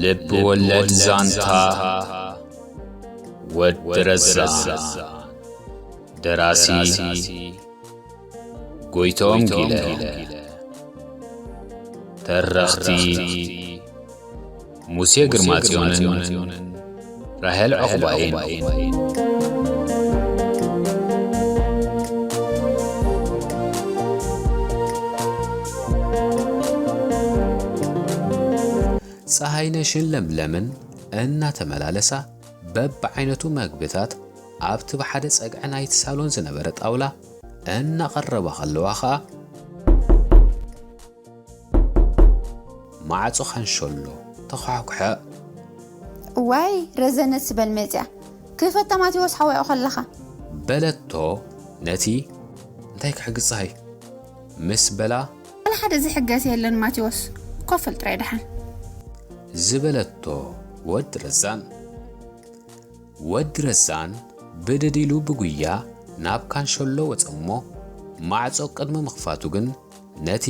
ልብ ወለድ ዛንታ ወዲ ረዛ። ደራሲ ጎይቶም ጊለ። ተረኽቲ ሙሴ ግርማጽዮንን ራሄል ዑቕባይን። ጸሃይነሽን ለምለምን እናተመላለሳ በብዓይነቱ መግብታት ኣብቲ ብሓደ ጸግዒ ናይቲ ሳሎን ዝነበረ ጣውላ እናቐረባ ከለዋ ኸኣ፣ ማዕጾ ካንሸሎ ተዃሕኩሐ። እዋይ፣ ረዘነት ስበል መጽያ። ክፈታ ማቴዎስ ሓወይ ከለኻ። በለቶ ነቲ እንታይ ክሕግዝ ጸሃይ ምስ በላ። ዋላ ሓደ ዝሕገዝ የለን ማቴዎስ፣ ኮፈል ጥራይ ደሓን። ዝበለቶ ወዲ ረዛን። ወዲ ረዛን ብድድ ኢሉ ብጉያ ናብ ካንሸሎ ወጸ እሞ፣ ማዕጾ ቅድሚ ምኽፋቱ ግን ነቲ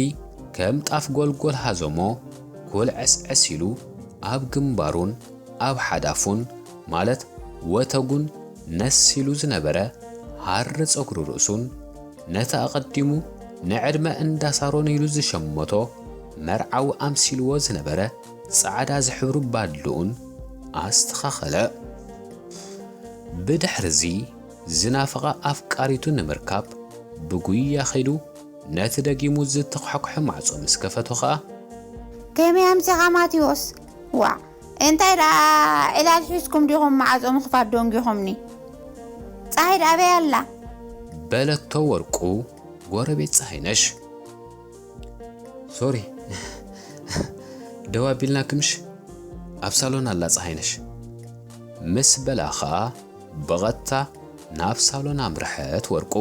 ከም ጣፍ ጎልጎል ሃዞሞ ኩልዕስዕስ ኢሉ ኣብ ግንባሩን ኣብ ሓዳፉን፣ ማለት ወተጉን ነስ ኢሉ ዝነበረ ሃሪ ጸጉሪ ርእሱን፣ ነቲ ኣቐዲሙ ንዕድመ እንዳ ሳሮን ኢሉ ዝሸመቶ መርዓዊ ኣምሲልዎ ዝነበረ ጻዕዳ ዝሕብሩ ባድልኡን ኣስተኻኸለ። ብድሕርዚ ዝናፈቓ ኣፍቃሪቱ ንምርካብ ብጉያ ኸይዱ ነቲ ደጊሙ ዝተዃሕኩሐ ማዕጾ ምስ ከፈቶ ኸኣ፣ ከመይ ኣምሲኻ ማቴዎስ? ዋዕ፣ እንታይ ደኣ ዕላል ሒዝኩም ዲኹም ማዕጾ ምኽፋት ደንጊኹምኒ? ጸሃይ ደኣ ኣበይ ኣላ? በለቶ ወርቁ ጎረቤት ጸሃይነሽ። ሶሪ፣ ደው ኣቢልና ክምሽ ኣብ ሳሎን ኣላ ጸሃይነሽ። ምስ በላ ኸኣ ብቐጥታ ናብ ሳሎን ኣምርሐት ወርቁ።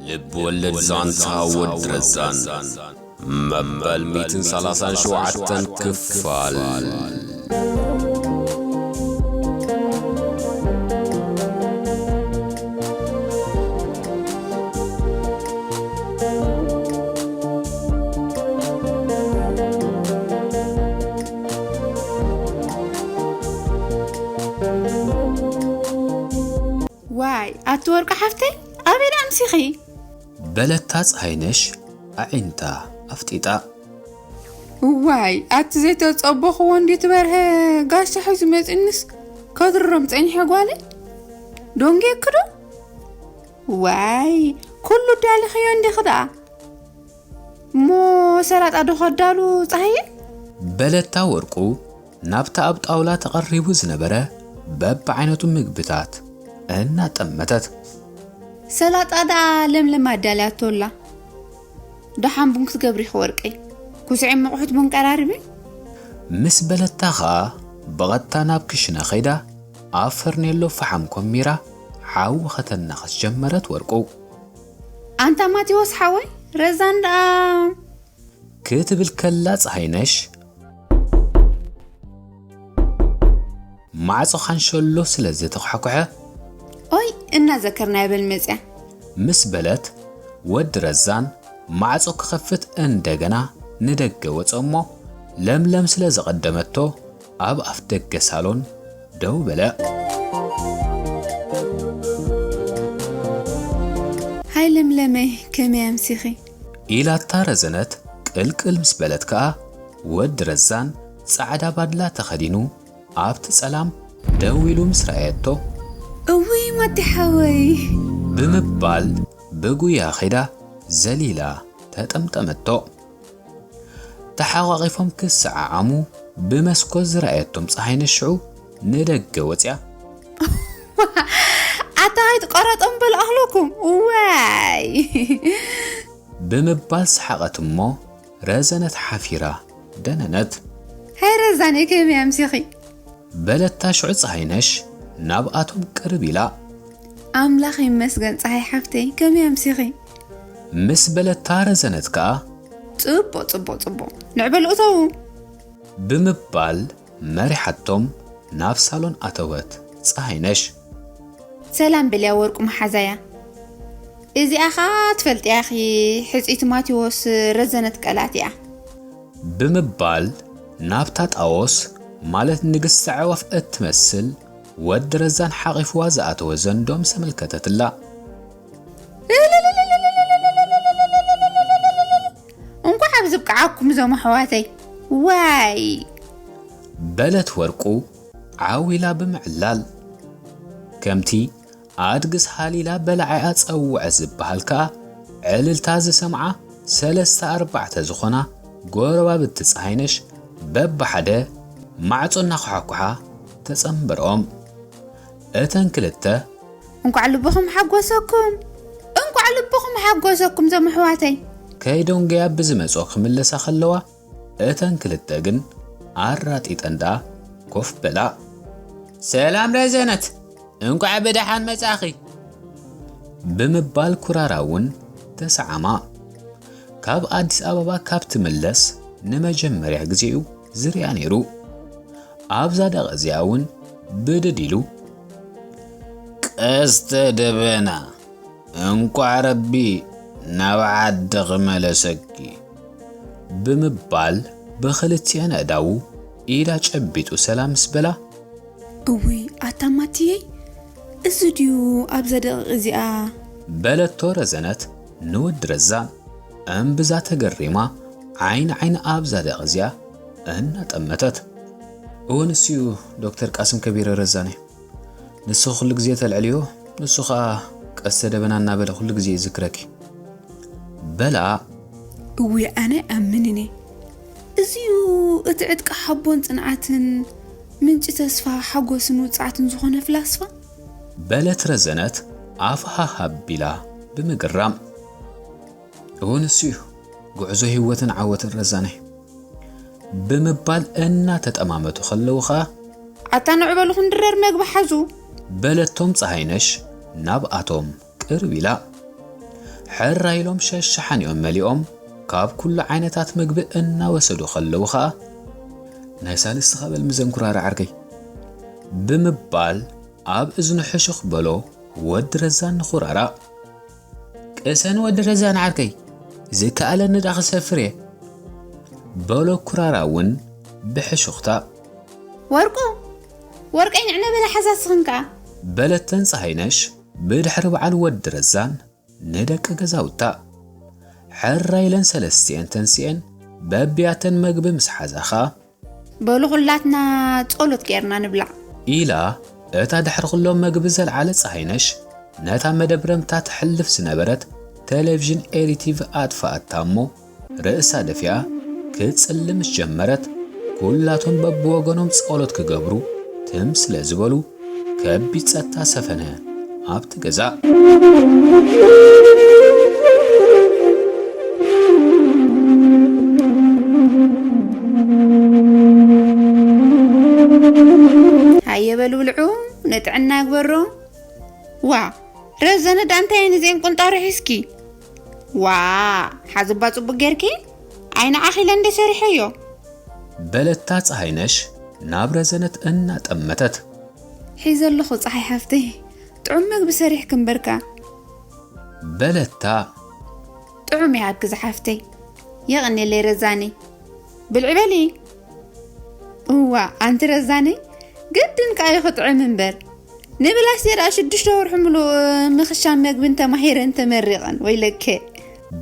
ልብ ወለድ ዛንታ ወዲ ረዛን መበል ሚእትን ሰላሳን ሸውዓተን ክፋል። ዋይ፣ ኣቲ ወርቂ ሓፍተይ፣ ኣበይ ደኣ ኣምሲኺ? በለታ ጸሃይነሽ ኣዒንታ ኣፍጢጣ። እዋይ፣ ኣቲ ዘይተጸበኽዎ እንዲ ትበርሀ ጋሻ ሒዙ መጺኡንስ ከድርሮም ጸኒሐ ጓለይ። ዶንጌኪ ዶ? ዋይ፣ ኩሉ ዳሊኽዮ እንዲኺ ደኣ። እሞ ሰላጣ ዶ ከዳሉ ጸሃየ? በለታ ወርቁ ናብታ ኣብ ጣውላ ተቐሪቡ ዝነበረ በብዓይነቱ ምግብታት እናጠመተት። ሰላጣ ደኣ ለምለም ኣዳልያቶ ኣላ። ደሓን ቡን ክትገብሪ ኢኺ ወርቀይ። ኩስዒ ምቑሑት ቡን ቀራርቢ። ምስ በለታ ኸኣ ብቐጥታ ናብ ክሽነ ኸይዳ ኣብ ፈርኔሎ ፈሓም ኮሚራ ሓዊ ኸተናኽስ ጀመረት ወርቁ። ኣንታ ማቴዎስ ሓወይ፣ ረዛን ደኣ ክትብል ከላ ጸሃይነሽ ማዕጾ ካንሸሎ ስለ ዝተዃሕኩሐ፣ ኦይ፣ እናዘከርናያ በል መጽያ። ምስ በለት፣ ወዲ ረዛን ማዕጾ ክኸፍት እንደገና ንደገ ወጸ እሞ፣ ለምለም ስለ ዘቐደመቶ፣ ኣብ ኣፍ ደገ ሳሎን ደው በለ። ሃይ ለምለመይ፣ ከመይ ኣምሲኺ? ኢላታ ረዘነት ቅልቅል ምስ በለት ከኣ፣ ወዲ ረዛን ጻዕዳ ባድላ ተኸዲኑ ኣብቲ ጸላም ደው ኢሉ ምስ ረኣየቶ፣ እውይ ማቲ ሓወይ! ብምባል ብጉያ ኸይዳ ዘሊላ ተጠምጠመቶ። ተሓቋቒፎም ክሰዓዓሙ ብመስኮት ዝረኣየቶም ጸሃይነሽ ሽዑ ንደገ ወጽያ። ኣታ ኣይትቆረጦም በሉ ኣኽለኩም፣ ዋይ! ብምባል ሰሓቐት እሞ ረዘነት ሓፊራ ደነነት። ሃይ ረዛነይ ከመይ ኣምሲኺ? በለታ ሽዑ ጸሃይነሽ ናብኣቶም ቅርብ ኢላ። ኣምላኽ ይመስገን ጸሃይ ሓፍተይ ከመይ ኣምሲኺ? ምስ በለታ ረዘነት ከኣ ጽቡቕ ጽቡቕ ጽቡቕ ንዕበሉ እተዉ። ብምባል መሪሓቶም ናብ ሳሎን ኣተወት ጸሃይነሽ። ሰላም በልያ ወርቁ መሓዛያ። እዚኣ ኸኣ ትፈልጥያ ኢኺ፣ ሕጽይቲ ማቴዎስ ረዘነት ቀላት እያ። ብምባል ናብታ ጣኦስ፣ ማለት ንግስቲ ኣዕዋፍ እትመስል፣ ወዲ ረዛን ሓቒፍዋ ዝኣተወ ዘንዶ ምስ ኣመልከተትላ። እንኳዕ ኣብ ዝብቅዓኩም እዞም ኣሕዋተይ። ዋይ በለት ወርቁ ዓው ኢላ ብምዕላል። ከምቲ ኣድግስ ሃሊላ በላዒኣ ጸውዐት ዝበሃል ከኣ፣ ዕልልታ ዝሰምዓ ሰለስተ ኣርባዕተ ዝኾና ጎረባብቲ ጸሃይነሽ በብሓደ ማዕጾ እናኳሓኳሓ ተጸንበርኦም። እተን ክልተ እንኳዕ ልብኹም ሓጎሰኩም፣ እንኳዕ ልብኹም ሓጎሰኩም ዞም ኣሕዋተይ። ከይደንጎያ ብዝመጽኦ ክምለሳ ከለዋ፣ እተን ክልተ ግን ኣራጢጠን ደኣ ኮፍ በላ። ሰላም ረዘነት፣ እንኳዕ ብደሓን መጻኺ። ብምባል ኩራራ እውን ተሰዓማ። ካብ ኣዲስ ኣበባ ካብ ትምለስ ንመጀመርያ ግዜኡ ዝሪኣ ነይሩ። ኣብዛ ደቒቕ እዚኣ እውን ብድድ ኢሉ፣ ቀስተ ደበና፣ እንቋዕ ረቢ ናብ ዓድኺ መለሰኪ። ብምባል ብኽልቲኤን ኣእዳዉ ኢዳ ጨቢጡ ሰላም ምስ በላ፣ እውይ ኣታ ማትየይ፣ እዚ ድዩ ኣብዛ ደቒቕ እዚኣ? በለቶ ረዘነት ንወዲ ረዛን። እምብዛ ተገሪማ ዓይኒ ዓይኒ ኣብዛ ደቒቕ እዚኣ እናጠመተት። እወ ንሱ እዩ ዶክተር ቃስም ከቢረ ረዛነ። ንሱ ኩሉ ግዜ ተልዕልዮ፣ ንሱ ኸኣ ቀስተ ደበና እናበለ ኩሉ ግዜ ይዝክረኪ። በላ እውይ ኣነ ኣይኣምንን እየ። እዚዩ እቲ ዕጥቂ ሓቦን ጽንዓትን ምንጪ ተስፋ ሓጎስን ውጽዓትን ዝኾነ ፍላስፋ። በለት ረዘነት ኣፍሃህ ኣቢላ ብምግራም። እውን እሱ እዩ ጉዕዞ ህይወትን ዓወትን ረዛነይ። ብምባል እናተጠማመቱ ከለዉ ኸኣ ኣታ ንዑ በሉ ክንድረር መግቢ ሓዙ። በለቶም ፀሃይነሽ ናብኣቶም ቅርብ ኢላ። ሕራይ ኢሎም ሸሻሓኒኦም መሊኦም ካብ ኩሉ ዓይነታት ምግቢ እናወሰዱ ከለዉ ኸኣ ናይ ሳልስቲ ኸበል ምዘንኩራር ዓርከይ ብምባል ኣብ እዝኑ ሕሹኽ በሎ ወዲ ረዛን ንኹራራ። ቅሰን ወዲ ረዛን ዓርከይ፣ ዝከኣለኒ ደኣ ክሰፍር እየ። በሎ ኩራራ እውን ብሕሹኽታ። ወርቁ ወርቀይ ንዕነ በላ ሓዛ ስኽን ከኣ። በለተን ፀሃይነሽ ብድሕሪ በዓል ወዲ ረዛን ንደቂ ገዛውታ። ሕራይ ኢለን ሰለስቲኤን ተንሲኤን በቢያተን መግቢ ምስ ሓዛ ኸኣ በሉ ኩላትና ጸሎት ጌርና ንብላዕ። ኢላ እታ ድሕሪ ኩሎም መግቢ ዘልዓለት ፀሃይነሽ ነታ መደብ ረምታ ተሕልፍ ዝነበረት ቴሌቪዥን ኤሪቲቪ ኣጥፍኣታ እሞ ርእሳ ደፊኣ ክትጽሊ ምስ ጀመረት ኩላቶም በብወገኖም ጸሎት ክገብሩ ትም ስለ ዝበሉ ከቢድ ጸጥታ ሰፈነ ኣብቲ ገዛ። ሃየ በሉ ብልዑ ንጥዕና ግበሮ። ዋ ረዘነ ዳንታይ ንዜን ቁንጣሮ ሒዝኪ። ዋ ሓዝባ ጽቡቅ ጌርኪ። ኣይንዓኺ ኢለ እንደ ሰሪሐዮ። በለታ ፀሃይነሽ ናብ ረዘነት እናጠመተት። ሒዘ ኣለኹ ፀሓይ ሓፍተይ፣ ጥዑም መግቢ ሰሪሕኪ እምበርካ። በለታ ጥዑም ይሃብኪ ዝሓፍተይ። የቐኔለይ ረዛኒ። ብልዒ በሊ። እዋ ኣንቲ ረዛኒ፣ ግድን ከኣ እዩ ክጥዕም እምበር። ንብላስ ደኣ ሽዱሽተ ወርሒ ምሉእ ምኽሻም መግብን ተማሂረን ተመሪቐን፣ ወይለከ።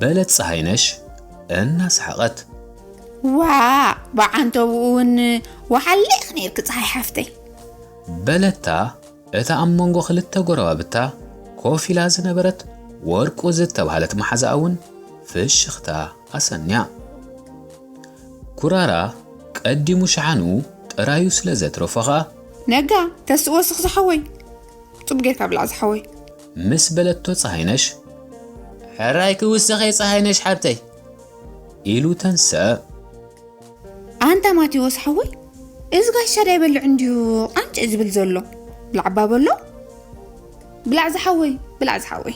በለት ፀሃይነሽ እናሰሓቐት። ዋ ብዓንተብኡ እውን ወሓለ ኢኺ ነይርኪ ፀሃይ ሓፍተይ። በለታ እታ ኣብ መንጎ ክልተ ጎረባብታ ኮፍ ኢላ ዝነበረት ወርቁ ዝተባህለት መሓዛኣ እውን ፍሽኽታ ኣሰንያ። ኩራራ ቀዲሙ ሸሓኑ ጥራዩ ስለ ዘትረፎ ኸኣ ነጋ ተስእ ወስኽ ዝሓወይ። ጽቡቅ ጌርካ ብላዕ ዝሓወይ። ምስ በለቶ ፀሃይነሽ ሕራይ ክውስኽ እየ ፀሃይነሽ ሓብተይ ኢሉ ተንስአ። ኣንታ ማቴዎስ ሓወይ፣ እዚ ጋሻ ዳይበልዕ እንድዩ ቃንጨ ዝብል ዘሎ። ብላዕ እባ በሎ። ብላዕ ዝሓወይ፣ ብላዕ ዝሓወይ።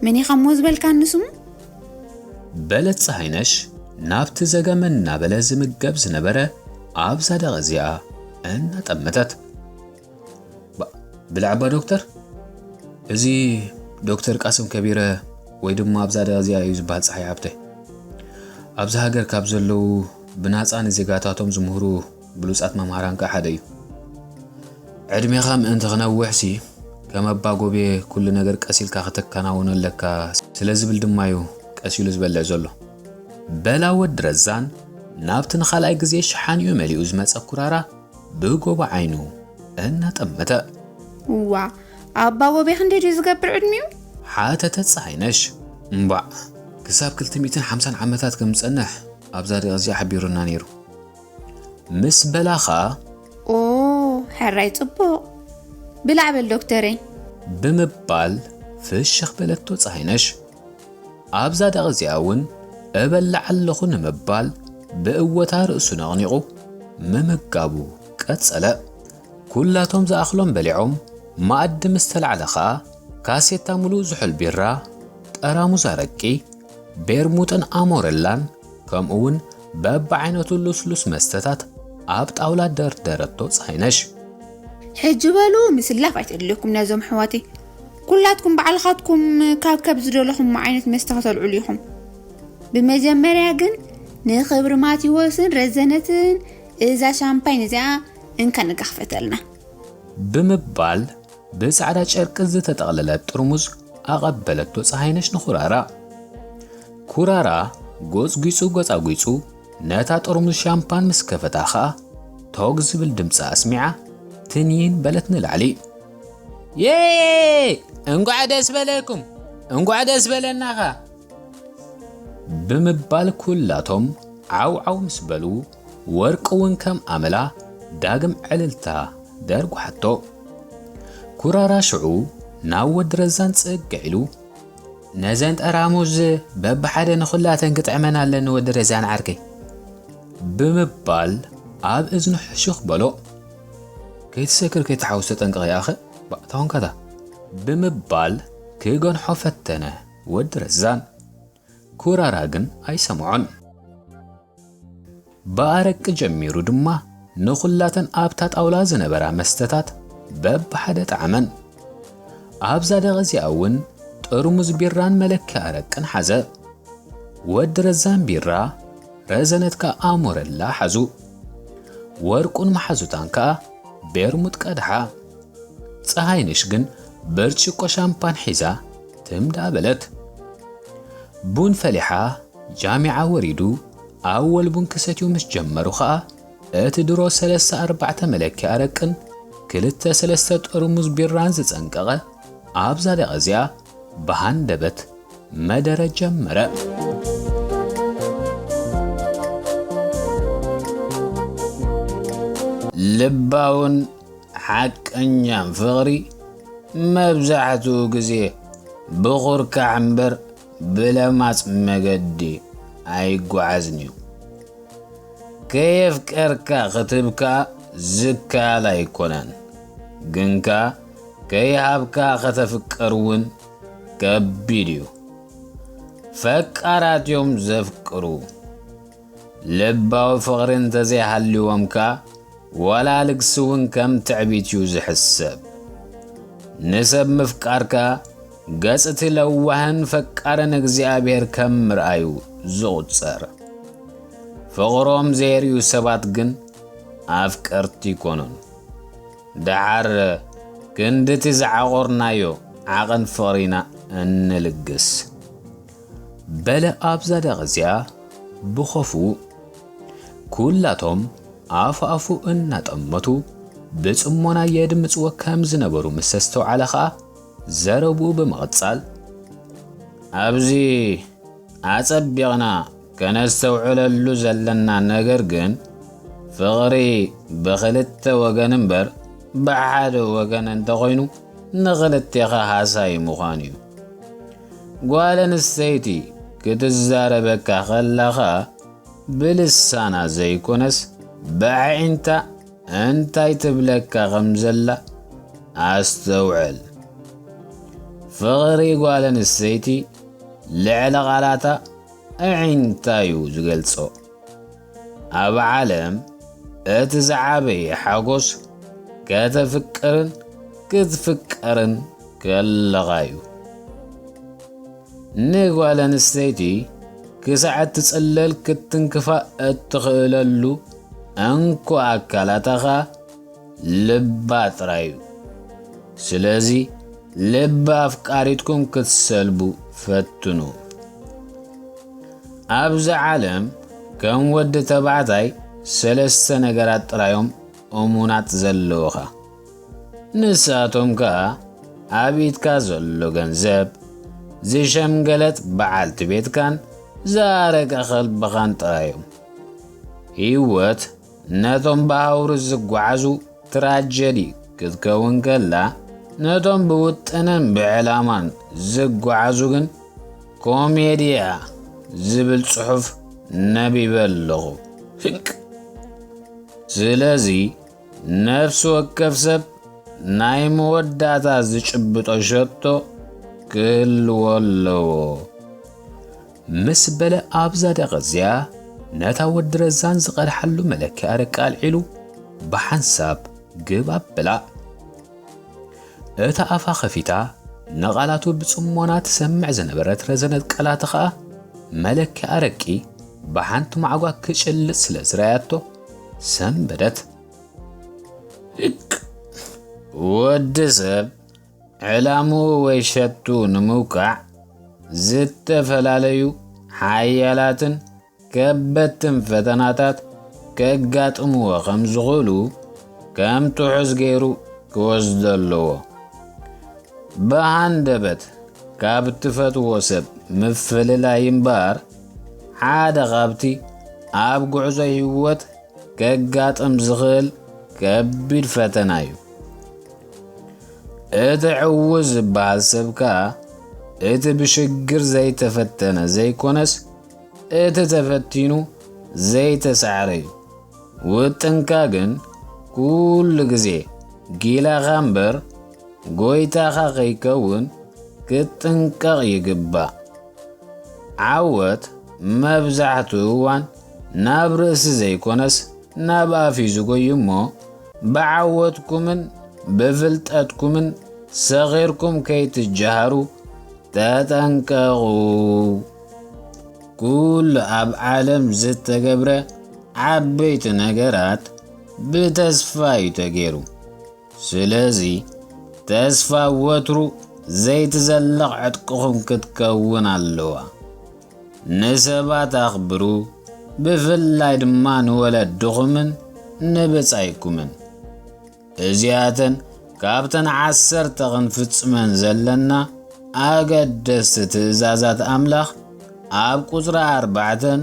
መን ኢኻ እሞ ዝበልካኒ ስሙ? በለት ፀሃይነሽ ናብቲ ዘገመ እናበለ ዝምገብ ዝነበረ ኣብዛ ደቒቕ እዚኣ እናጠመተት። ባ- ብላዕ እባ ዶክተር፣ እዚ ዶክተር ቃስም ከቢረ ወይ ድማ ኣብዛ ደቒቕ እዚኣ እዩ ዝበሃል ፀሃይ ሓብተይ። ኣብዚ ሃገር ካብ ዘለዉ ብናጻ ንዜጋታቶም ዝምህሩ ብሉጻት መምሃራን ከኣ ሓደ እዩ። ዕድሜኻ ምእንቲ ክነውሕሲ፣ ከም ኣባ ጎቤ ኩሉ ነገር ቀስ ኢልካ ከተከናውኖ ኣለካ ስለ ዝብል ድማ እዩ ቀስ ኢሉ ዝበልዕ ዘሎ። በላ ወዲ ረዛን ናብቲ ንኻልኣይ ግዜ ሸሓኒኡ መሊኡ ዝመጸ ኩራራ ብጎቦ ዓይኑ እናጠመተ። "እዋ፣ ኣባ ጎቤ ክንደይ ድዩ ዝገብር ዕድሚኡ?" ሓተተ ጸሃይነሽ። እምባዕ፣ ክሳብ ክልተ ሚእትን ሓምሳን ዓመታት ከም ዝጸንሕ ኣብዛ ደቂ እዚኣ ሓቢሩና ነይሩ። ምስ በላኻ፣ "ኦ፣ ሕራይ ጽቡቕ። ብላዕ በል ዶክተረይ." ብምባል ፍሽኽ በለቶ ጸሃይነሽ። ኣብዛ ደቂ እዚኣ እውን እበልዕ ኣለኹ ንምባል ብእወታ ርእሱ ነቕኒቑ ምምጋቡ ቀጸለ። ኩላቶም ዝኣኽሎም በሊዖም መኣዲ ምስ ተላዕለ ኸኣ ካሴታ ሙሉእ ዝሑል ቢራ፣ ጠራሙዝ ኣረቂ፣ ቤርሙጥን ኣሞረላን ከምኡ እውን በብዓይነቱ ልስሉስ መስተታት ኣብ ጣውላ ደርደረቶ ጸሃይነሽ። "ሕጂ በሉ ምስላፍ ኣይተድልየኩም ነዞም ኣሕዋተይ። ኩላትኩም ባዕልኻትኩም ካብ ከብ ዝደለኹም ዓይነት መስተ ከተልዕሉ ኢኹም። ብመጀመርያ ግን ንኽብሪ ማቴዎስን ረዘነትን እዛ ሻምፓይን እዚኣ እንካ ንጋኽፈተልና." ብምባል ብጻዕዳ ጨርቂ ዝተጠቕለለ ጥርሙዝ ኣቐበለቶ ጸሃይነሽ ንኩራራ። ኩራራ ጎጽጒጹ ጎጻጒጹ ነታ ጥርሙዝ ሻምፓን ምስ ከፈታ ኸኣ ቶግ ዝብል ድምጺ ኣስሚዓ ትንይን በለት ንላዕሊ። "የ! እንቋዕ ደስ በለኩም! እንቋዕ ደስ በለናኻ!" ብምባል ኩላቶም ዓው ዓው ምስ በሉ፣ ወርቂ እውን ከም ኣመላ ዳግም ዕልልታ ደርጉሓቶ። ኩራራ ሽዑ ናብ ወዲ ረዛን ጽግዕ ኢሉ፣ "ነዘን ጠራሙዝ በብሓደ ንኹላተን ክጥዕመን ኣለኒ ወዲ ረዛን ዓርከይ" ብምባል ኣብ እዝኑ ሕሹኽ በሎ። "ከይትሰክር ከይትሓውስ ተጠንቀቕ ይኣኸ ባእታ ኾንካታ" ብምባል ክገንሖ ፈተነ ወዲ ረዛን። ኩራራ ግን ኣይሰምዖን። ብኣረቂ ጀሚሩ ድማ ንኹላተን ኣብታ ጣውላ ዝነበራ መስተታት በብሓደ ጠዓመን። ኣብዛ ደቂ እዚኣ እውን ጥርሙዝ ቢራን መለኪያ ኣረቅን ሓዘ። ወዲ ረዛን ቢራ፣ ረዘነት ከኣ ኣሞረላ ሓዙ። ወርቁን መሓዙታን ከኣ ቤርሙጥ ቀድሓ። ጸሃይነሽ ግን ብርጭቆ ሻምፓን ሒዛ ትም ደኣ በለት። ቡን ፈሊሓ፣ ጃሚዓ ወሪዱ፣ ኣወል ቡን ክሰትዩ ምስ ጀመሩ ኸኣ፣ እቲ ድሮ ሰለስተ ኣርባዕተ መለኪያ ኣረቅን ክልተ ሰለስተ ጥርሙዝ ቢራን ዝጸንቀቐ ኣብዛ ደቂ እዚኣ ብሃንደበት መደረ ጀመረ። ልባውን ሓቀኛን ፍቕሪ መብዛሕትኡ ግዜ ብኹርካዕ እምበር ብለማጽ መገዲ ኣይጓዓዝን እዩ። ከየፍቀርካ ክትህብ ከኣ ዝከኣል ኣይኮነን። ግንካ ከይሃብካ ከተፍቅር እውን ከቢድ እዩ። ፈቃራት እዮም ዘፍቅሩ። ልባዊ ፍቕሪ እንተዘይሃልይዎም ከኣ ዋላ ልግሲ እውን ከም ትዕቢት እዩ ዝሕሰብ። ንሰብ ምፍቃር ከኣ ገጽ እቲ ለዋህን ፈቃርን እግዚኣብሔር ከም ምርኣዩ ዝቑጸር። ፍቕሮም ዘየርእዩ ሰባት ግን ኣፍቀርቲ ኣይኮኑን። ደሓር ክንድቲ ዝዓቖርናዮ ዓቐን ፍቕሪ ኢና እንልግስ። በለ ኣብዛ ደቂ እዚኣ ብኸፍኡ። ኩላቶም ኣፉ ኣፉ እናጠመቱ ብጽሞና የድምጽዎ ከም ዝነበሩ ምስ ኣስተውዓለ ኸኣ ዘረብኡ ብምቕጻል፣ ኣብዚ ኣጸቢቕና ከነስተውዕለሉ ዘለና ነገር ግን፣ ፍቕሪ ብኽልተ ወገን እምበር ብሓደ ወገን እንተኾይኑ፣ ንኽልቴኻ ሃሳዪ ምዃኑ እዩ። ጓል ኣንስተይቲ ክትዛረበካ ከላ ኸኣ፣ ብልሳና ዘይኮነስ ብኣዒንታ እንታይ ትብለካ ከም ዘላ ኣስተውዕል። ፍቕሪ ጓል ኣንስተይቲ ልዕሊ ቃላታ ኣዒንታ እዩ ዝገልጾ። ኣብ ዓለም እቲ ዝዓበየ ሓጎስ ከተፍቅርን ክትፍቀርን ከለኻ እዩ። ንጓል ኣንስተይቲ ክሳዕ እትጽለል ክትንክፋ እትኽእለሉ እንኮ ኣካላታ ኸኣ ልባ ጥራይ እዩ። ስለዚ ልቢ ኣፍቃሪትኩም ክትሰልቡ ፈትኑ። ኣብዚ ዓለም ከም ወዲ ተባዕታይ ሰለስተ ነገራት ጥራዮም እሙናት ዘለውኻ። ንሳቶም ከኣ ኣብ ኢድካ ዘሎ ገንዘብ፣ ዝሸምገለት በዓልቲ ቤትካን ዝኣረገ ከልብኻን ጥራዮም። ህይወት ነቶም ብሃውሪ ዝጓዓዙ ትራጀዲ ክትከውን ከላ፣ ነቶም ብውጥንን ብዕላማን ዝጓዓዙ ግን ኮሜድያ ዝብል ጽሑፍ ነቢበ ኣለኹ። ህቅ! ስለዚ ነፍሲ ወከፍ ሰብ ናይ መወዳእታ ዝጭብጦ ሸቶ ክህልዎ ኣለዎ። ምስ በለ ኣብዛ ደቐ እዚኣ ነታ ወዲ ረዛን ዝቐድሓሉ መለኪ ኣረቂ ኣልዒሉ ብሓንሳብ ግብ ኣብላ። እታ ኣፋ ከፊታ ንቓላቱ ብጽሞና ትሰምዕ ዝነበረት ረዘነት ቀላቲ ኸኣ መለኪ ኣረቂ ብሓንቲ ማዕጓ ክጭልጥ ስለ ዝረኣያቶ ሰንበደት። ህቅ! ወዲ ሰብ ዕላምኡ ወይ ሸቱ ንምውቃዕ ዝተፈላለዩ ሓያላትን ከበድትን ፈተናታት ከጋጥምዎ ከም ዝኽእሉ ከም ትሑዝ ገይሩ ክወስዶ ኣለዎ። ብሃንደበት ካብ እትፈትዎ ሰብ ምፍልላይ እምበኣር ሓደ ካብቲ ኣብ ጉዕዞ ህይወት ከጋጥም ዝኽእል ከቢድ ፈተና እዩ። እቲ ዕዉት ዝበሃል ሰብ ከኣ እቲ ብሽግር ዘይተፈተነ ዘይኮነስ እቲ ተፈቲኑ ዘይተሳዕረ እዩ። ውጥንካ ግን ኩሉ ግዜ ጊላኻ እምበር ጎይታኻ ከይከውን ክትጥንቀቕ ይግባእ። ዓወት መብዛሕትኡ እዋን ናብ ርእሲ ዘይኮነስ ናብ ኣፍ እዩ ዝጎዩ እሞ፣ ብዓወትኩምን ብፍልጠትኩምን ሰኺርኩም ከይትጀሃሩ ተጠንቀቑ። ኩሉ ኣብ ዓለም ዝተገብረ ዓበይቲ ነገራት ብተስፋ እዩ ተገይሩ። ስለዚ ተስፋ ወትሩ ዘይትዘልቕ ዕጥቅኹም ክትከውን ኣለዋ። ንሰባት ኣኽብሩ፣ ብፍላይ ድማ ንወለድኹምን ንብጻይኩምን። እዚኣተን ካብተን ዓሰርተ ክንፍጽመን ዘለና ኣገደስቲ ትእዛዛት ኣምላኽ ኣብ ቁጽሪ ኣርባዕተን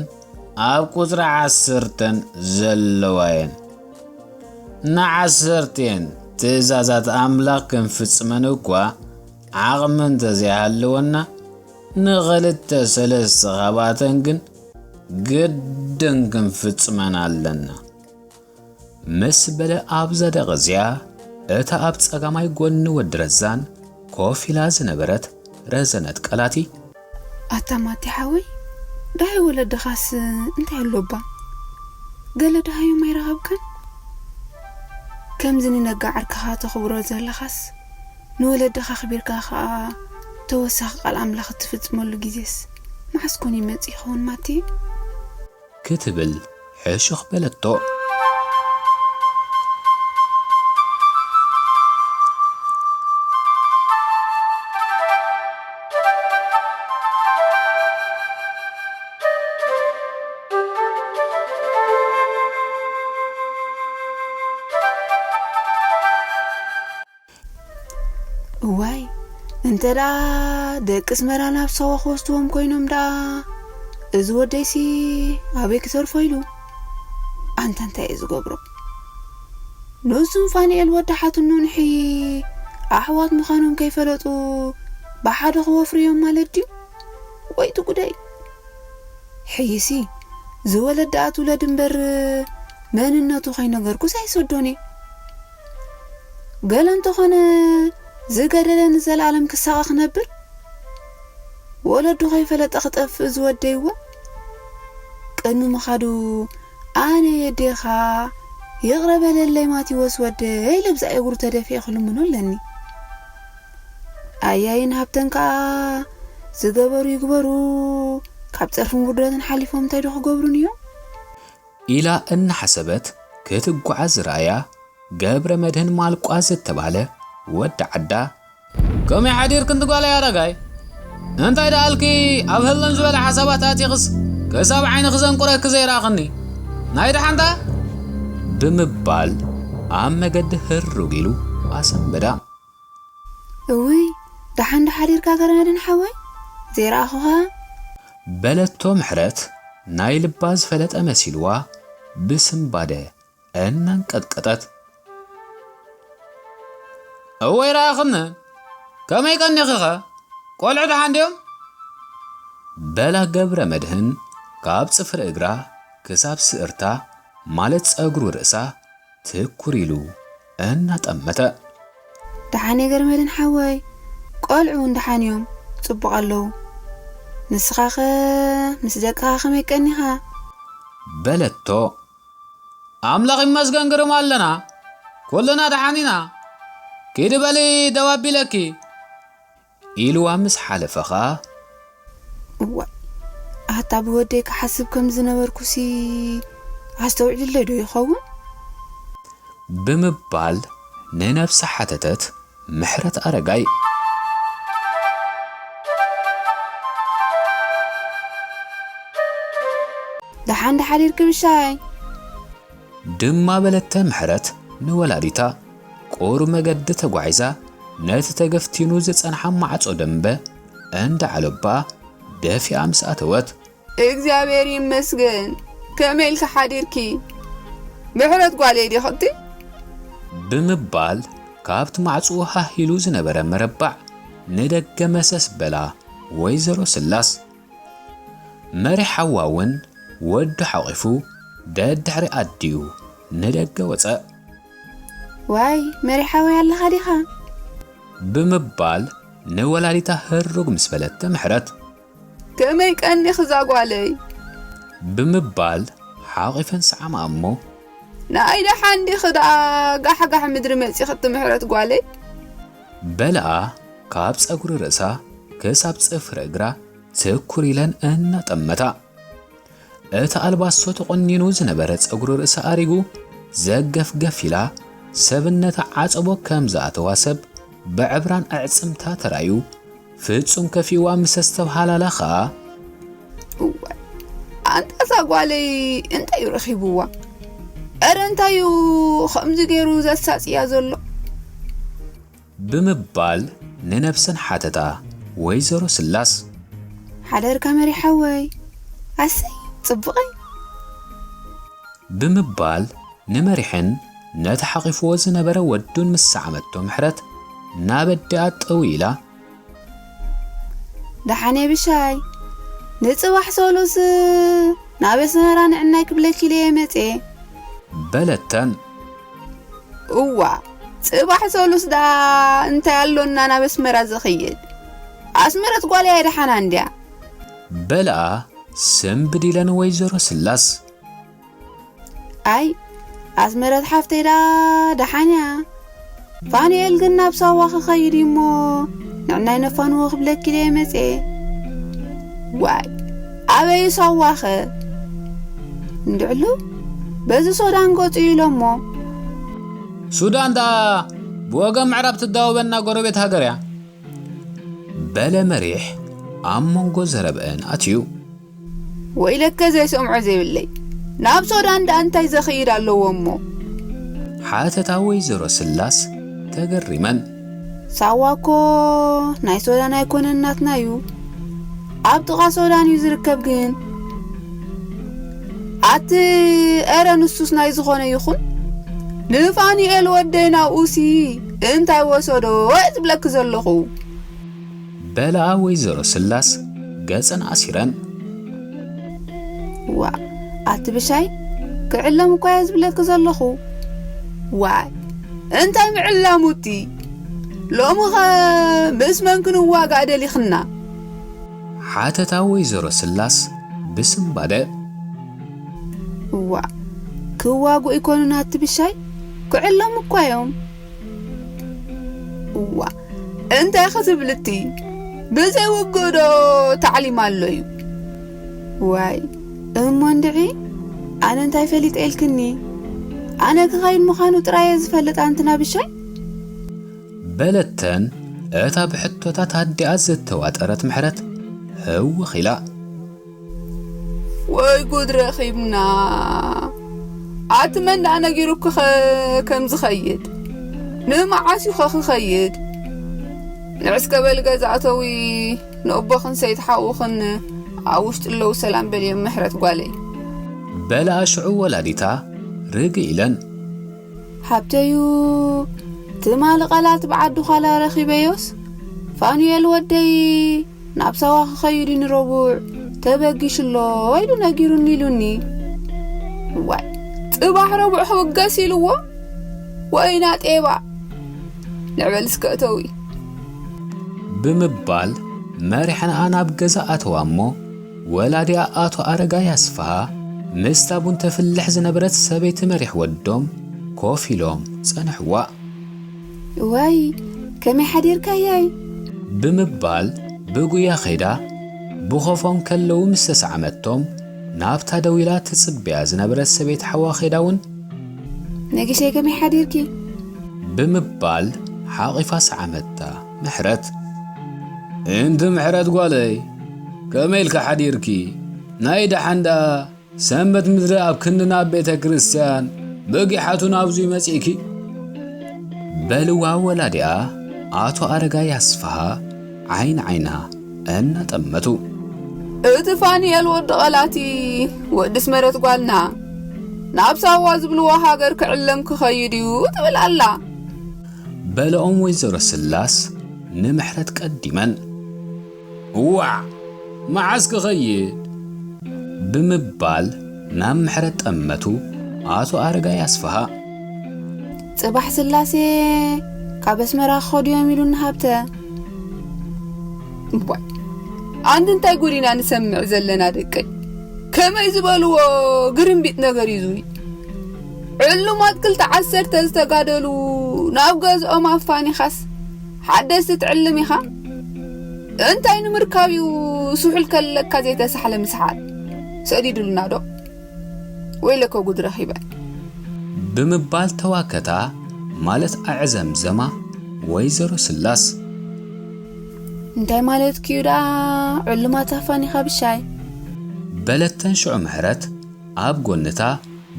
ኣብ ቁጽሪ ዓሰርተን ዘለዋ እየን። ንዓሰርተን ትእዛዛት ኣምላኽ ክንፍጽመን እኳ ዓቕሚ እንተዘይሃለወና፣ ንኽልተ ሰለስተ ካብኣተን ግን ግድን ክንፍጽመን ኣለና። ምስ በለ ኣብ ዘደቕ እዚኣ፣ እታ ኣብ ጸጋማይ ጎኒ ወዲ ረዛን ኮፍ ኢላ ዝነበረት ረዘነት ቀላቲ፣ ኣታ ማቲ ሓወይ፣ ደሃይ ወለድኻስ እንታይ ኣሎባ? ገለ ደሃዮም ኣይረኸብካን? ከምዚ ንነጋ ዓርክኻ ተኽብሮ ዘለኻስ፣ ንወለድኻ ኣኽቢርካ ኸኣ ተወሳኺ ቃል ኣምላኽ እትፍጽመሉ ግዜስ መዓስ ኮን ይመጽእ ይኸውን ማቲ? ክትብል ሕሹኽ በለቶ። እዋይ፣ እንተ ደኣ ደቂ ኣስመራ ናብ ሳዋ ክወስድዎም ኮይኖም ደኣ፣ እዚ ወደይሲ ኣበይ ክተርፎ ኢሉ? ኣንታ እንታይ እየ ዝገብሮ? ንሱን ፋንኤል ወዲ ሓትኑ ንሒ ኣሕዋት ምዃኖም ከይፈለጡ ብሓደ ክወፍርዮም ማለት ድዩ? ወይ እቲ ጉደይ! ሕይሲ ዝወለድ ደኣ ትውለድ እምበር፣ መንነቱ ከይነገርኩስ ኣይሰዶን እየ። ገለ እንተኾነ ዝገደለ ንዘለኣለም ክሳቐ ክነብር? ወለዱ ከይፈለጠ ክጠፍእ ዝወደይዎ? ቅድሚ ምኻዱ ኣነ የዴኻ ይቕረ በለለይ ማቴዎስ ወደይ ኢለ ብዛ እግሩ ተደፊኤ ክልምኖ ኣለኒ። ኣያይን ሃብተን ከኣ ዝገበሩ ይግበሩ፣ ካብ ጸርፍን ውርደትን ሓሊፎም እንታይ ዶ ክገብሩን እዮም? ኢላ እናሓሰበት ክትጓዓዝ ዝረኣያ ገብረ መድህን ማልቋ ዝተባህለ ወዲ ዓዳ፣ "ከመይ ሓዲርክን ጓለይ ኣረጋይ? እንታይ ደኣልኪ ኣብ ህልም ዝበለ ሓሳባት ኣቲኽስ ክሳብ ዓይንኺ ዘንቁረኪ ዘይረኣኽኒ? ናይ ደሓንታ?" ብምባል ኣብ መገዲ ህሩግ ኢሉ ኣሰንበዳ። "እውይ፣ ደሓን ዶ ሓዲርካ ገብረ መድህን ሓወይ? ዘይረኣኹኻ?" በለቶ ምሕረት ናይ ልባ ዝፈለጠ መሲልዋ ብስንባደ እናንቀጥቀጠት። "እወ ይረኣኽኒ። ከመይ ቀኒኺኸ? ቆልዑ ደሓን ድዮም?" በላ ገብረ መድህን ካብ ጽፍሪ እግራ ክሳብ ስእርታ ማለት ጸጉሪ ርእሳ ትኩር ኢሉ እናጠመተ። "ደሓን እየ ገብረ መድህን ሓወይ፣ ቆልዑ እውን ደሓን እዮም፣ ጽቡቕ ኣለዉ። ንስኻኸ ምስ ደቅኻ ከመይ ቀኒኻ?" በለቶ። "ኣምላኽ ይመስገን ግርም ኣለና፣ ኩልና ደሓን ኢና። ኪዲ በሊ ደው ኣቢለኪ" ኢልዋ ምስ ሓለፈ ኸኣ፣ "እዋይ፣ ኣታ ብወደይ ክሓስብ ከም ዝነበርኩሲ ኣስተውዒልለይ ዶ ይኸውን?" ብምባል ንነብሳ ሓተተት ምሕረት ኣረጋይ። "ደሓን ዶ ሓዲርኪ ብሻይ?" ድማ በለተ ምሕረት ንወላዲታ። ቁሩብ መገዲ ተጓዒዛ ነቲ ተገፍቲኑ ዝጸንሓ ማዕጾ ደንበ እንዳ ዓለባ ደፊኣ ምስ ኣተወት። "እግዚኣብሔር ይመስገን፣ ከመይ ኢልኪ ሓዲርኪ? ምሕረት ጓለይ ዲኺ እቲ?" ብምባል ካብቲ ማዕጽኡ ሃህ ኢሉ ዝነበረ መረባዕ ንደገ መሰስ በላ ወይዘሮ ስላስ። መሪሕ ሓዋ እውን ወዱ ሓቒፉ ደድሕሪ ኣዲኡ ንደገ ወጸ። "ዋይ፣ መሪሕ ሓወይ ኣለኻ ዲኻ?" ብምባል ንወላዲታ ህሩግ ምስ በለተ ምሕረት። "ከመይ ቀኒኺ እዛ ጓለይ?" ብምባል ሓቒፈን ሰዓማ እሞ። "ንኣይ ደሓን ዲኺ ደኣ ጋሕጋሕ ምድሪ መጺኺ እቲ ምሕረት ጓለይ?" በለኣ ካብ ጸጉሪ ርእሳ ክሳብ ጽፍሪ እግራ ትኩር ኢለን እናጠመታ። እቲ ኣልባሶ ተቖኒኑ ዝነበረ ጸጉሪ ርእሳ ኣሪጉ ዘገፍገፍ ኢላ ሰብነታ ዓጸቦ ከም ዝኣተዋ ሰብ ብዕብራን ኣዕጽምታ ተራእዩ ፍጹም ከፊእዋ ምስ ኣስተብሃላላ ኸኣ። "እዋይ፣ ኣንታ እዛ ጓለይ እንታይ እዩ ረኺብዋ? ኧረ እንታይ እዩ ከምዚ ገይሩ ዘሳጽያ ዘሎ?" ብምባል ንነብሰን ሓተታ ወይዘሮ ስላስ። "ሓደርካ መሪሕ ሓወይ፣ ኣሰይ ጽቡቐይ!" ብምባል ንመሪሕን ነቲ ሓቒፍዎ ዝነበረ ወዱን ምስ ሰዓመቶ ምሕረት ናብ ኣዲኣ ጠው ኢላ። "ደሓን እየ ብሻይ፣ ንጽባሕ ሰሉስ ናብ ኣስመራ ንዕናይ ክብለኪ ኢለ እየ መጽየ" በለተን። "እዋ፣ ጽባሕ ሰሉስ ደኣ እንታይ ኣሎና ናብ ኣስመራ ዝኸይድ? ኣስመረት ጓለይ ኣይደሓና እንድያ?" በልኣ ስምብድ ኢለን ወይዘሮ ስላስ። "ኣይ፣ ኣስመረት ሓፍተይ ደኣ ደሓን እያ። ፋኑኤል ግን ናብ ሳዋ ክኸይድ እዩ እሞ ንዕናይ ነፋንዎ ክብለኪ ኢለ እየ መጽየ።" "ዋይ፣ ኣበይ ሳዋኸ? እንድዕሉ በዚ ሶዳን ገጹ ኢሎሞ።" "ሱዳን ደኣ ብወገን ምዕራብ ትዳወበና ጎረቤት ሃገር እያ።" በለ መሪሕ ኣብ መንጎ ዘረብአን ኣትዩ። "ወይለከ ዘይሰምዖ ዘይብለይ፣ ናብ ሶዳን ደኣ እንታይ ዘኽይድ ኣለዎ እሞ?" ሓተታ ወይዘሮ ስላስ ተገሪመን። "ሳዋ እኮ ናይ ሶዳን ኣይኮነን ናትና እዩ፣ ኣብ ጥቓ ሶዳን እዩ ዝርከብ ግን።" "ኣቲ፣ ኧረ ንሱስ ናይ ዝኾነ ይኹን፣ ንፋኑኤል ወደይ ናብኡሲ እንታይ ወሰዶ እየ ዝብለኪ ዘለኹ?" በልኣ ወይዘሮ ስላስ ገጸን ኣሲረን። "ዋ፣ ኣቲ ብሻይ ክዕለም እኳ እየ ዝብለኪ ዘለኹ። ዋይ፣ እንታይ ምዕላሙ እቲ? ሎምኸ ምስ መን ክንዋጋእ ደሊኽና?" ሓተታ ወይዘሮ ስላስ ብስምባደ። "እዋ፣ ክዋጉ ኣይኮኑን ኣቲ ብሻይ፣ ክዕለሙ እኳ እዮም። እዋ፣ እንታይ ክትብል እቲ? ብዘይ ውግእ ዶ ታዕሊም ኣሎ እዩ?" ዋይ እሞ እንድዒ፣ ኣነ እንታይ ፈሊጠ ኢልክኒ? ኣነ ክኸይድ ምዃኑ ጥራየ ዝፈልጥ ኣንቲ ናብሻይ። በለተን እታ ብሕቶታት ኣዲኣ ዝተዋጠረት ምሕረት ህውኽ ኢላ። ወይ ጉድ ረኺብና። ኣቲ መን ደኣ ነጊሩኪ ኸ ከም ዝኸይድ? ንመዓስ እዩ ኸ ክኸይድ? ንዕስከ በሊ ገዛ እተዊ፣ ንእቦኽን ሰይት ሓውኽን ኣብ ውሽጢ ኣለዉ ሰላም በልዮም ምሕረት ጓለይ። በልኣ ሽዑ ወላዲታ ርግእ ኢለን። ሃብተዩ ትማሊ ቃላት ብዓዲ ዃላ ረኺበዮስ ፋኑኤል ወደይ ናብ ሳዋ ክኸይድ እዩ ንረቡዕ ተበጊሹ ኣሎ ኢሉ ነጊሩኒ ኢሉኒ። ዋይ ጽባሕ ረቡዕ ክብገስ ኢልዎ ወይና ጤባ ንዕበል እስከ እተዊ። ብምባል መሪሐንኣ ናብ ገዛ ኣተዋ እሞ ወላዲኣ ኣቶ ኣረጋይ ኣስፍሃ ምስታ ቡን ተፍልሕ ዝነበረት ሰበይቲ መሪሕ ወዶም ኮፍ ኢሎም ጸንሕዋ። እዋይ ከመይ ሓዲርካያይ? ብምባል ብጉያ ኸይዳ ብኾፎም ከለዉ ምስ ተሰዓመቶም ናብታ ደው ኢላ ትጽበያ ዝነበረት ሰበይቲ ሓዋ ኸይዳ እውን ነጊሸይ ከመይ ሓዲርኪ? ብምባል ሓቒፋ ሰዓመታ ምሕረት። እንቲ ምሕረት ጓለይ ከመይ ኢልካ ሓዲርኪ? ናይ ደሓን ደኣ ሰንበት ምድሪ ኣብ ክንድና ኣብ ቤተ ክርስቲያን በጊሓቱ ናብዙይ መጺእኪ? በልዋ ወላዲኣ ኣቶ ኣረጋይ ኣስፍሃ ዓይን ዓይና እናጠመቱ። እቲ ፋንኤል ወዲ ቐላቲ ወዲ ስመረት ጓልና ናብ ሳዋ ዝብልዎ ሃገር ክዕለም ክኸይድ እዩ ትብል ኣላ። በለኦም ወይዘሮ ስላስ ንምሕረት ቀዲመን። እዋዕ መዓስ ክኸይድ? ብምባል ናብ ምሕረት ጠመቱ ኣቶ ኣረጋይ ኣስፍሃ። ጽባሕ ስላሴ ካብ ኣስመራ ክኸዱ እዮም ኢሉኒ ሃብተ። እዋይ ኣንቲ እንታይ ጉድ ኢና ንሰምዕ ዘለና ደቀይ? ከመይ ዝበልዎ ግርምቢጥ ነገር እዩ ዝዊ። ዕሉማት ክልተ ዓሰርተ ዝተጋደሉ ናብ ገዝኦም ኣፋኒኻስ ሓደስቲ ትዕልም ኢኻ? እንታይ ንምርካብ እዩ ስሑል ከለካ ዘይተሳሕለ ምስሓል? ሰዲዱልና ዶ? ወይለከ ጉድ ረኺበ። ብምባል ተዋከታ ማለት ኣዕዘምዘማ ወይዘሮ ስላስ። እንታይ ማለት ክዩ ደኣ ዕሉማት ኣፋኒኻ ብሻይ? በለተን ሽዑ ምሕረት ኣብ ጎንታ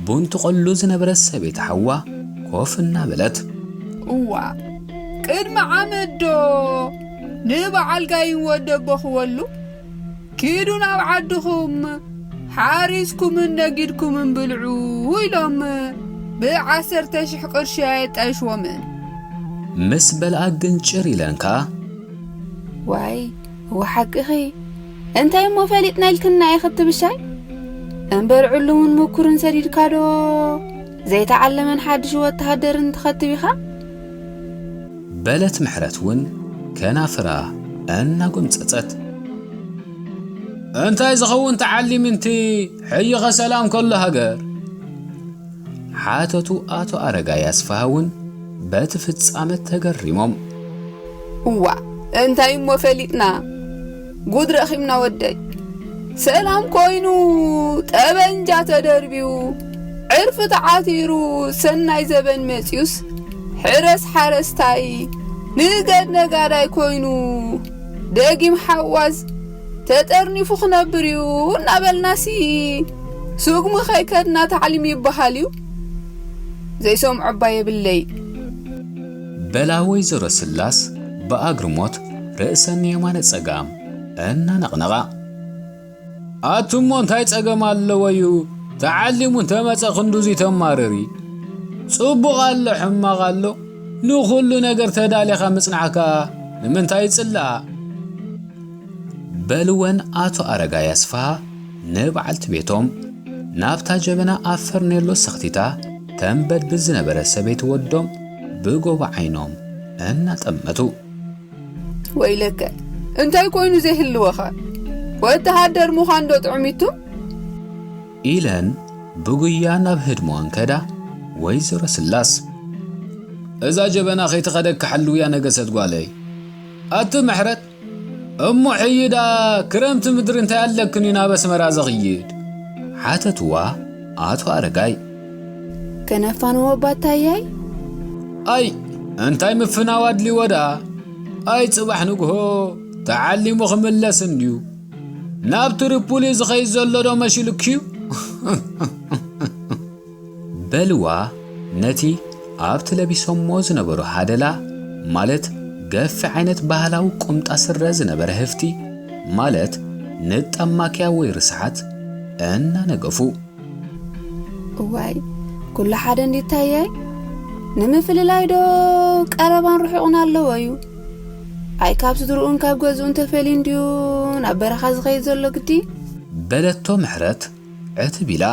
ቡን ትቖሉ ዝነበረት ሰበይቲ ሓዋ ኮፍ እናበለት። እዋ ቅድሚ ዓመት ዶ ንበዓል ጋይን ወደቦ ክወሉ ኪዱ ናብ ዓድኹም ሓሪስኩምን ነጊድኩምን ብልዑ ኢሎም ብዓሰርተ ሽሕ ቅርሺ ኣየጣይሽዎምን። ምስ በልኣ ግንጭር ኢለን ከኣ ዋይ እወ ሓቅኺ። እንታይ እሞ ፈሊጥና ኢልክና ኢኺ ትብሻይ? እምበር ዕሉምን ምኩርን ሰዲድካ ዶ ዘይተዓለመን ሓድሽ ወተሃደር እንትኸትብ ኢኻ? በለት ምሕረት እውን ከናፍራ እናጎምጸጸት። እንታይ ዝኸውን ተዓሊም እንቲ ሕይኸ ሰላም ከሎ ሃገር? ሓተቱ ኣቶ ኣረጋይ ኣስፍሃ እውን በቲ ፍጻመ ተገሪሞም። እዋ እንታይ እሞ ፈሊጥና ጉድ ረኺብና ወደይ። ሰላም ኮይኑ ጠበንጃ ተደርቢዩ ዕርፊ ተዓቲሩ ሰናይ ዘበን መጺኡስ ሕረስ ሓረስታይ ንገድ ነጋዳይ ኮይኑ ደጊም ሓዋዝ ተጠርኒፉ ክነብር እዩ እናበልናሲ ስጉሚ ከይከድና ታዕሊም ይበሃል እዩ። ዘይሰምዖ እባ የብለይ። በላ ወይዘሮ ስላስ ብኣግርሞት ርእሰን የማነ ጸጋም እናነቕነቓ። ኣቱሞ እንታይ ጸገም ኣለዎ እዩ? ተዓሊሙ እንተመጸ ክንዱዚ ተማርሪ። ጽቡቕ ኣሎ ሕማቕ ኣሎ ንኹሉ ነገር ተዳሊኻ ምጽናዕካ ንምንታይ ይጽላእ? በልወን ኣቶ ኣረጋይ ኣስፍሃ ንበዓልቲ ቤቶም ናብታ ጀበና ኣብ ፈርኔሎ ሰኽቲታ ተንበድብድ ዝነበረ ሰበይቲ ወዶም ብጎቦ ዓይኖም እናጠመቱ። ወይለከ እንታይ ኮይኑ ዘይህልወኻ? ወተሃደር ምዃን ዶ ጥዑሚቱ? ኢለን ብጉያ ናብ ህድሞኣን ከዳ ወይዘሮ ስላስ። እዛ ጀበና ከይትኸደካ ሓልውያ ነገሰት ጓለይ። ኣቲ ምሕረት እሞ ሕይዳ ክረምቲ ምድሪ እንታይ ኣለክን እዩ ናብ ኣስመራ ዘኽይድ? ሓተትዋ ኣቶ ኣረጋይ። ከነፋንዎ ባታያይ? ኣይ እንታይ ምፍናው ኣድልዎ ደኣ? ኣይ ጽባሕ ንግሆ ተዓሊሙ ክምለስ እንድዩ። ናብ ትሪፖሊ ዝኸይድ ዘሎ ዶ መሲሉኪ እዩ? በልዋ ነቲ ኣብቲ ለቢሶሞ ዝነበሩ ሃደላ፣ ማለት ገፊሕ ዓይነት ባህላዊ ቁምጣ ስረ ዝነበረ ህፍቲ፣ ማለት ንጣብ ማክያ ወይ ርስሓት እናነገፉ። እዋይ፣ ኩሉ ሓደ እንዲታያይ? ንምፍልላይ ዶ ቀረባን ርሑቕን ኣለዎ እዩ? ኣይ ካብ ስድርኡን ካብ ገዝኡን ተፈልዩ እንድዩ ናብ በረኻ ዝኸይድ ዘሎ ግዲ? በለቶ ምሕረት ዕትብ ኢላ።